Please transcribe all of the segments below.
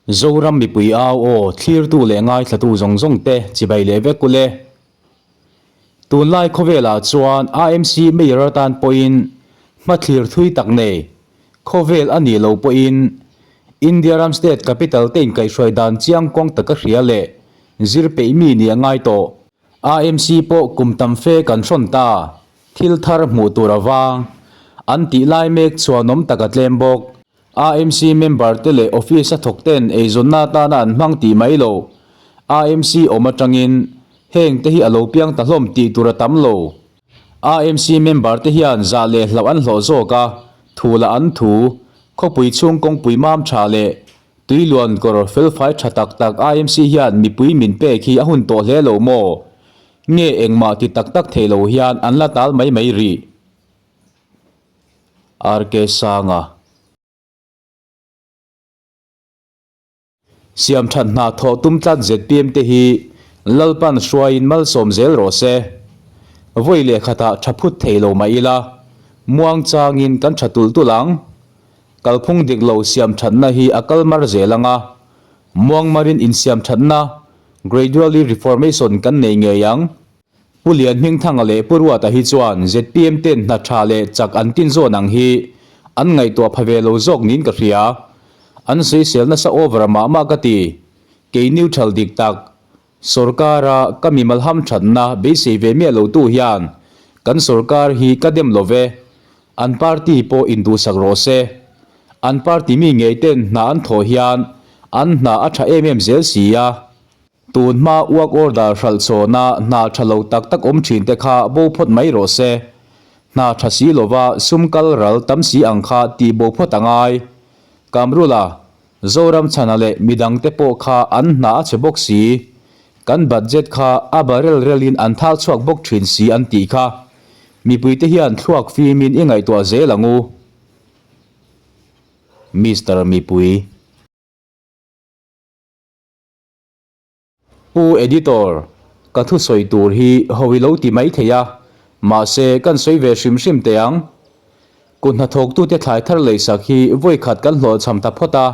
Zoram mipui au aw thlirtu leh ngaithlatu zawng zawng te chibai leh vek ule. Tunlai khawvelah chuan AMC Mayor atan pawhin hmathlir thui tak nei khawvel a nih loh pawhin India ram state capital te inkaihhruai dan chiang kuang taka hria leh zir peih mi nih a ngai tawh. AMC pawh kum tam fe kan hrawn ta, thil thar hmuh tur a vang an tih lai mek chhuanawm tak a tlem bawk. AMC member te leh office a thawk ten eizawnna atana an hmang tih mai lo. AMC awm atangin heng te hi a lo piang ta hlawm tih tur a tam lo. AMC member te hian zah leh hlauh an hlawh zawk a, thu lah an thu, khawpui chhung kawngpui mam tha leh tui luan kawr felfai tha tak tak AMC hian mipui min pek hi a hun tawh hle lo maw? Nge engmah ti tak tak thei lo hian an la tal mai mai rih? RK Sanga. Siamthat hna thawh tum tlat zpm te hi Lalpan hruaiin malsawm zel rawh se. Vawi leh khatah tha phut thei lo mah ila, muang changin kan tha tulh tulh ang. Kalphung dik lo siamthatna hi a kal mar zel ang a, muang marin insiamthatna, gradually reformation, kan nei ngei ang. Pu Lian Hmingthanga leh Pu Ruata hi chuan zpm ten hna tha leh chak an tin zawn ang hi an ngaihtuah pha ve lo zawk niin ka hria. An sawisel nasa over mah mah ka ti. Kei neutral dik tak, sorkara ka mimal hamthatna beisei ve miah lo tu hian kan sorkar hi ka dem lo ve. An party pawh induhsak rawh se. An party mi ngei ten hna an thawh hian an hna a tha em em zel si a. Tun hma work order hralh chhawna hna tha lo tak tak awm thin te kha bo phawt mai rawh se. Hna tha si lova sum kal ral tam si ang kha tih bo phawt a ngai. Kamrula, Zoram chhana leh midang te pawh kha an hna a chhe bawk si. Kan budget kha a barrel relin an thal chhuak bawk thin si an tih kha. Mipui te hian thluak fimin i ngaihtuah zel ang u. Mister Mipui. Pu Editor, ka thusawi tur hi ho i lo ti mai thei a, mahse kan sawi ve hrim hrim teh ang. Kut hnathawktute thlai thar leisak hi vawi khat kan hlawhchham ta phawt a,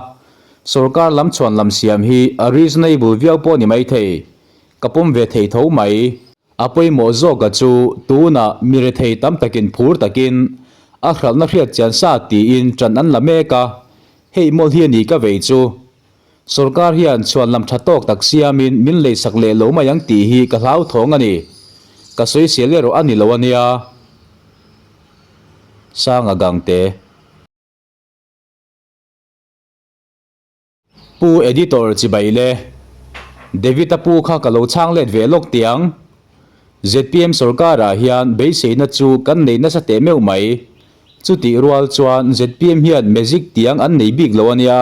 sorkar lam chhuan lam siam hi a reasonable viau pawh ni mai thei, ka pawm ve thei tho mai. A pawimawh zawka chu tunah mi rethei tam takin phur takin a hralhna hriat chian sa tiin ṭan an la mek a, hei mawlh hi a ni ka vei chu. Sorkar hian chhuan lam tha tawk tak siamin min leisak leh lo mai ang tih hi ka hlauthawng a ni. Ka sawisel erawh a ni lo a nia. Sanga Gangte. Pu Editor chibai le. David-a pu kha ka lo chhang let ve lawk tiang. Zpm sorkarah hian beiseina chu kan nei nasa teh meuh mai. Chutih rual chuan zpm hian magic tiang an nei bik lo a nia.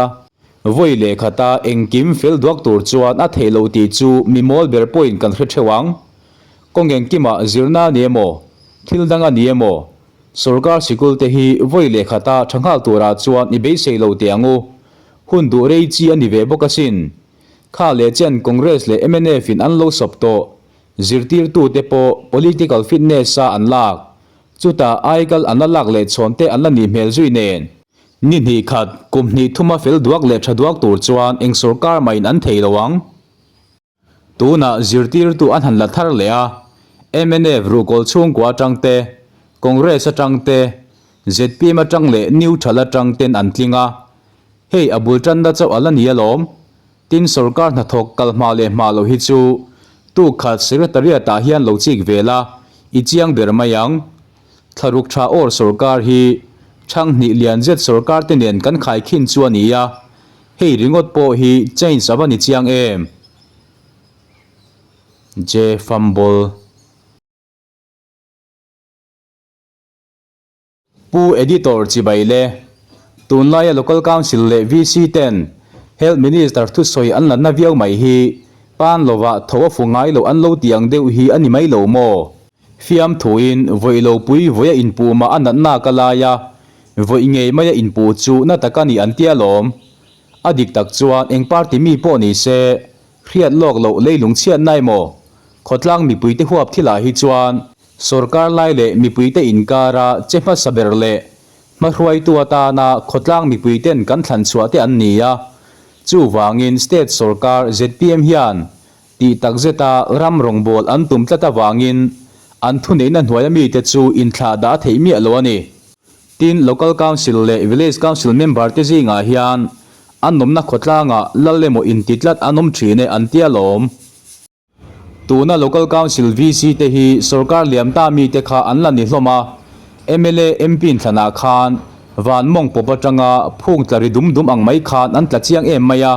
Vawi leh khata engkim fel duak tur chuan a theih loh tih chu mi mawl ber pawhin kan hre theuh ang. Kawng engkimah zirna a ni emaw, thil dang a ni emaw, sorkar sikul te hi vawi leh khata tha nghal turah chuan i beisei lo teh ang u. Hun duh rei chi a ni ve bawk asin. Kha leh chen Congress leh mnf in an lo sawp tawh, zirtirtute pawh political fitness a an lak, chutah aikal an la lak leh chhawn te an la nih hmel zui nen. Ni hnih khat, kum hnih thuma fel duak leh tha duak tur chuan eng sorkar mahin an thei lo ang. Tunah zirtirtu an han la thar leh a, mnf ruhkawl chhungkua atang te, Congress atang te, zpm atang leh neutral atang ten an tling a. Hei a bul tanna chauh a la ni alawm. Tin sorkar hnathawk kal hma leh hma loh hi chu tuk khat Secretariat ah hian lo chik ve la, i chiang ber mai ang. Thlaruk tha awr sorkar hi chhang hnih lian zet sorkar te nen kan khaikhin chu a ni a, hei ringawt pawh hi change a va ni chiang em? J Fumble. Pu Editor chibai le. Tunlaia Local Council leh VC ten Health Minister thusawi an la na viau mai hi pan lovah tho a fu ngai loh an lo ti ang deuh hi a ni mai lo maw? Fiamthuin vawi lo pui vawi a inpuh mah a natna ka lai a, vawi ngei mai a inpuh chu na tak a ni an tia lawm. A dik tak chuan eng party mi pawh ni se, hriat lawk loh leilung chhiatna emaw, khawtlang mipuite huap thilah hi chuan sawrkar lai leh mipuite inkara che hmasa ber leh hmahruaitu atana khawtlang mipuiten kan thlan chhuah te an ni a. Chuvangin state sorkar zpm hian tih tak zeta ram rawngbâwl an tum tlat avangin an thuneihna hnuaia mite chu inthlah dah a theih miah lo a ni. Tin, Local Council leh Village Council member te zingah hian an awmna khawtlangah lal emaw inti tlat an awm thin e an tia lawm. Tuna Local Council VC te hi sorkar liam ta mite kha an la ni hlawm a, mla, MP inthlanah khan van mawng pawp atanga phung tla ri dum dum ang mai khan an tla chiang em mai a,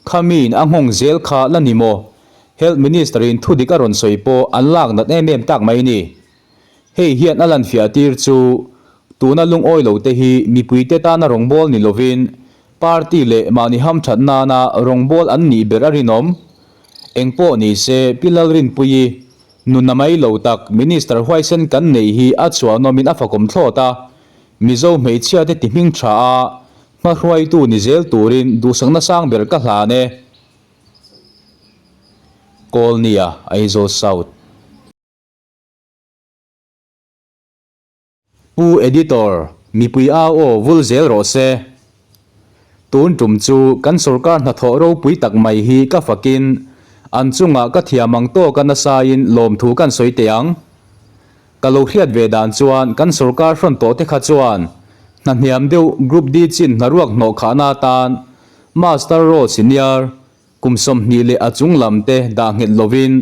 khamiin a nghawng zel kha la ni maw? Health Minister in thudik a rawn sawi pawh an lak nat em em tak mai ni. Hei hian a lanfiah tir chu tuna lungawi lo te hi mipuite tana rawngbâwl ni lovin party leh mahni hamthat nana rawngbâwl an nih ber a rinawm. Engpawh ni se Pi Lalrinpuii nuna mai lo tak Minister huaisen kan neih hi a chhuanawmin a fakawm thlawt a, Mizo hmeichhiate ti hming tha a hmahruaitu ni zel turin duhsakna sang ber ka hlan e. Kawlnia, Aizawl South. Pu Editor, mipui au aw vul zel rawh se. Tun tum chu kan sorkar hnathawh ropui tak mai hi ka fakin an chungah ka thiam ang tawka nasain lawmthu kan sawi teh ang. Ka lo hriat ve dan chuan kan sorkar hrawn tawh te kha chuan hna hniam deuh Group D chin hnaruak hnawh khahna atan Master Roll Senior Kum 20 leh a chung lam te dah nghet lovin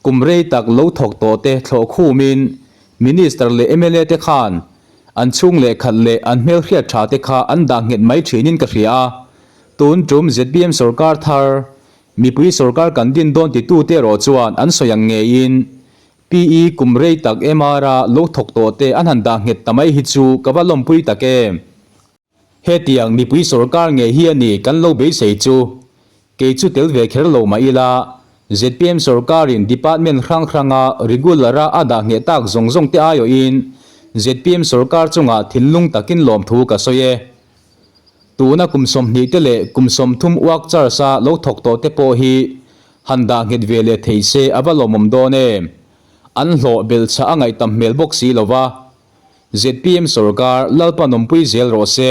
kum rei tak lo thawk tawh te thlawh khumin Minister leh mla te khan an chhung leh khat leh an hmelhriat tha te kha an dah nghet mai thinin ka hria a. Tun tum zpm sorkar thar mipui sorkar kan din dawn titu te erawh chuan an sawi ang ngeiin PE kum rei tak MR a lo thawk tawh te an han dah nghet ta mai hi chu ka va lawmpui tak em. Hetiang mipui sorkar ngei hi a ni kan lo beisei chu. Kei chu tel ve kher lo mah ila, zpm sorkarin department hrang hranga regular-a a dah ngheh tak zawng zawng te aiawhin zpm sorkar chungah thinlung takin lawmthu ka sawi e. Tuna kum 20 te leh kum 30 uak charge-a lo thawk tawh te pawh hi han dah nghet ve leh thei se a va lawmawm dawn em. An hlawh belhchhah a ngaihtam hmel bawk si lo va. Zpm sorkar Lalpa nawmpui zel rawh se.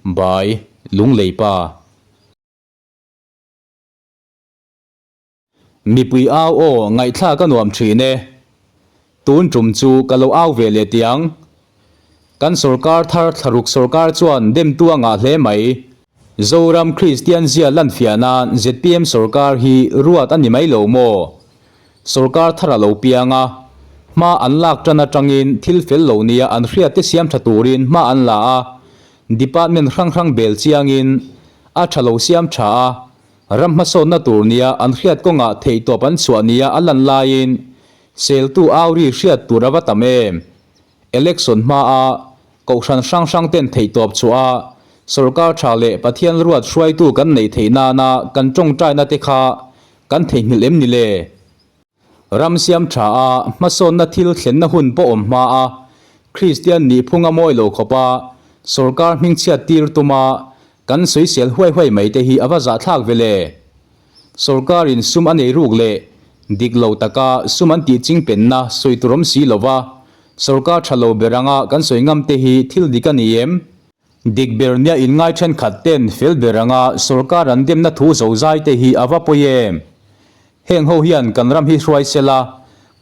By, Lunglei pa. Mipui au aw ngaihthlak a nuam thin e. Tun tum chu ka lo au ve leh tiang. Kan sorkar thar thlaruk sorkar chuan demtu a ngah hle mai. Zoram Kristian zia lanfiah nan zpm sorkar hi ruat a ni mai lo maw? Sorkar thar a lo piang a, hma an lak tan atangin thil fel lo nia an hriatte siam tha turin hma an la a, department hrang hrang bel chiangin a tha lo siam tha a, ram hmasawnna tur nia an hriat kawngah theihtawp an chhuah nia a lan laiin seltu auri hriat tur a va tam em? Election hmaa kohhran hrang hrang ten theihtawp chhuah a, sorkar tha leh Pathian ruat hruaitu kan neih theih nana kan tawngtaina te kha Kan theihnghilh em ni le? Ram siam tha a, hmasawnna thil thlenna hun pawh awm hma a, Kristian nihphung a mawi lo khawp a, sorkar hmingchhiat tir tuma kan sawisel huai huai mai te hi a va zahthlak ve le? Sorkarin sum a nei ruk leh dik lo taka sum an tih chingpenna sawi tur awm si lova, sorkar tha lo ber anga kan sawi ngam te hi thil dik a ni em? Dik ber nia inngai thenkhat ten fel ber anga sorkar an demna thu zozai te hi a va pawi em? Heng ho hian kan ram hi hruai sela,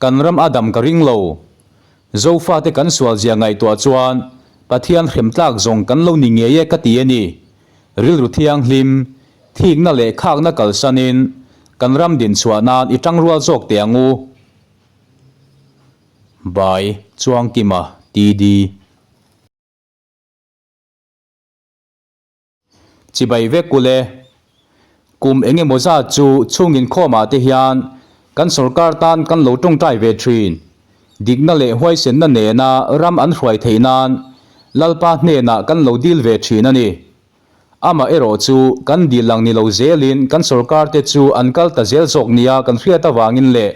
kan ram a dam ka ring lo. Zofate kan sual zia ngaihtuah chuan Pathian hrem tlak zawng kan lo ni ngei e ka ti a ni. Rilru thianghlim, thikna leh khakna kalsanin kan ram dinchhuah nan i tangrual zawk teh ang u. By, Chuangkima, TD. Chibai vek kul e. Kum eng emaw zat chu chhung inkhawmah te hian kan sorkar tan kan lo tawngtai ve thin. Dikna leh huaisenna nena ram an hruai theih nan Lalpa hnenah kan lo dil ve thin a ni. Amah erawh chu kan dil ang ni lo zelin kan sorkar te chu an kal ta zel zawk nia kan hriat avangin leh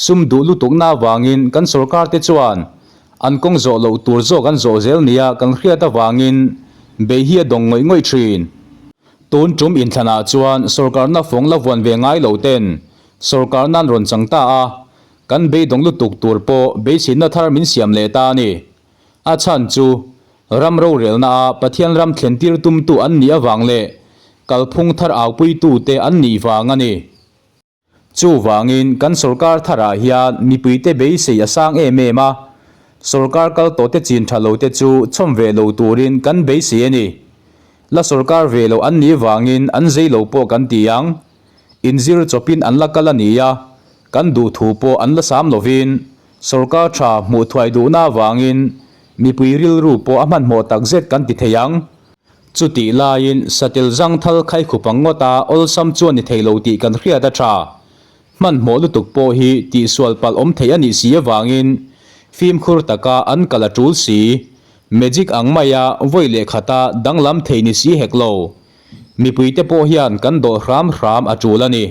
sum duh lutukna avangin kan sorkar te chuan an kawng zawh loh tur zawk an zawh zel nia kan hriat avangin bei hi a dawng ngawih ngawih thin. Tun tum inthlanah chuan sorkarna fawng la vuan ve ngai lo ten sorkarna an rawn chang ta a, kan beidawng lutuk tur pawh beiseina thar min siam leh ta a ni. A chhan chu. Ram rorelna a Pathian ram thlentir tumtu an nih avang leh kalphung thar aupuitute an nih vang a ni. Chuvangin kan sorkar tharah hian mipuite beisei a sang em em a, sorkar kal tawhte chin tha lote chu chhawm ve lo turin kan beisei a ni. La sorkar ve lo an nih vangin an zei lo pawh kan ti ang. Inzir chawpin an la kal a ni a, kan duh thu pawh an la sam lovin sorkar tha hmuh thuai duhna avangin mipui rilru pawh a hmanhmawh takzet kan ti thei ang. Chutih laiin satel zangthal khai khup ang ngawta awlsam chuan ni thei lo tih kan hriat a tha. Hmanhmawh lutuk pawh hi tihsual palh awm thei a nih si avangin fimkhur taka an kal a tul si. Magic ang maia vawi leh khata danglam thei ni si hek lo. Mipuite pawh hian kan dawh hram hram a tul a ni.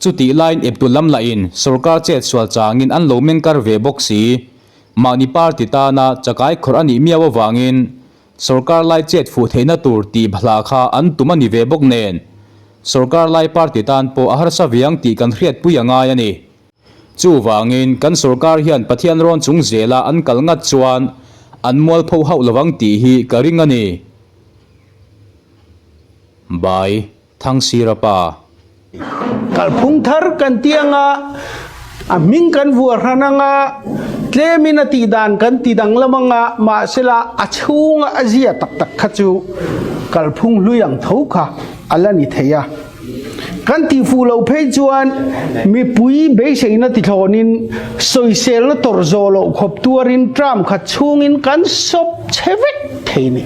Chutih laiin eptu lam lahin sorkar chet sual changin an lo mengkar ve bawk si. Mahni party tana chakai khawrh a nih miau avangin sorkar lai chet fuh theihna tur tih hla kha an tum a ni ve bawk nen sorkar lai party tan pawh a harsa viang tih kan hriatpui a ngai a ni. Chuvangin kan sorkar hian Pathian rawn chung zela an kal ngat chuan an mualpho hauh lovang tih hi ka ring a ni. Bye. Thangsira pa. Kalphung thar kan ti anga, a hming kan vuah hran anga, tlemin a tih dan kan ti danglam anga, mahsela a chhunga a zia tak tak kha chu kalphung hlui ang tho kha a la ni thei a. Kan tih fuh loh phei chuan mipui beiseina tithlawnin sawiselna tawrh zawh loh khawp tuarin term khat chhungin kan sawp chhe vek thei ni.